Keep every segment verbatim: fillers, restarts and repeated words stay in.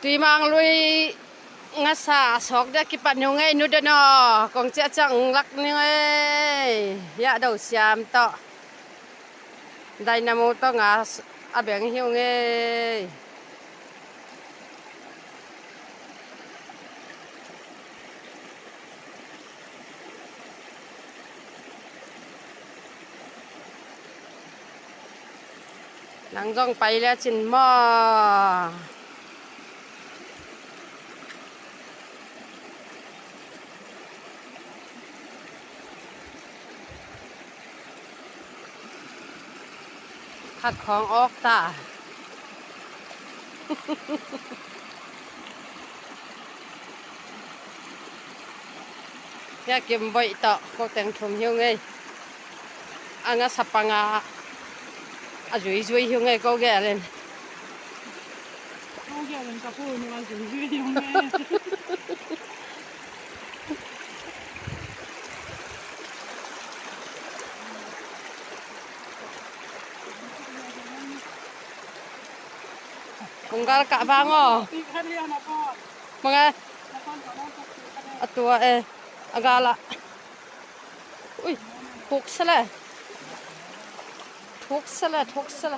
Tuimang lui ngasa a sawk dia kipan hi ung ei, nu den aw, kong ciah ciang lak ni ung ei. Hiah do siam tawh dynamo tawh nga a beng hi ung ei. Nang zong pai lecin maw? Khat khawng awk ta. Hia Kim Boih tawh ko teng thum hi ung ei. A ngasa panga a zuizui hi ung ei, ko gel in. Ko gel in ka pu nu a zuizui hi ung ei. Kong gal kah vang aw. Manga. A tua e. A gala. Ui. Thuk sele. Thuk sele, thuk sele.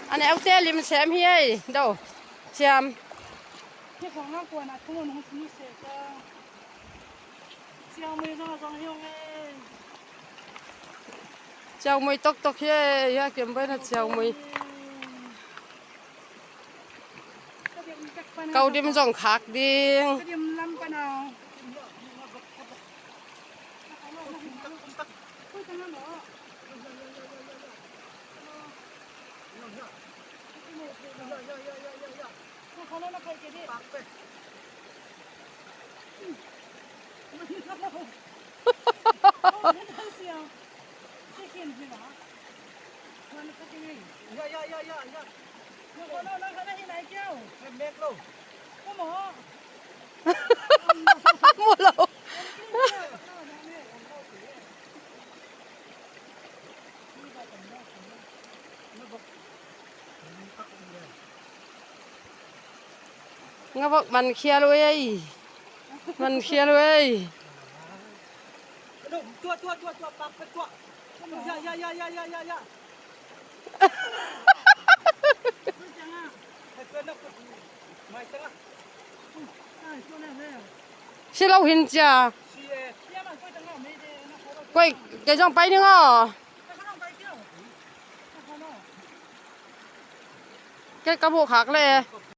A neute lim sem hi ei. Do. Siam. Ciang mui zong zong hi ung ei. Ciang mui toktok hi ei, hia Kim Boih na ciang mui. Ka dim zong khak ding. Ka dim lam pan a. Mu lo. Nga bok man khial uh ei. Man khial uh ei. Tua, tua, tua, tua, pak, pak, tua. Ya, ya, ya. Si lo hin cia. Koi, kei zong pai ning aw. Kei ka buh khak le.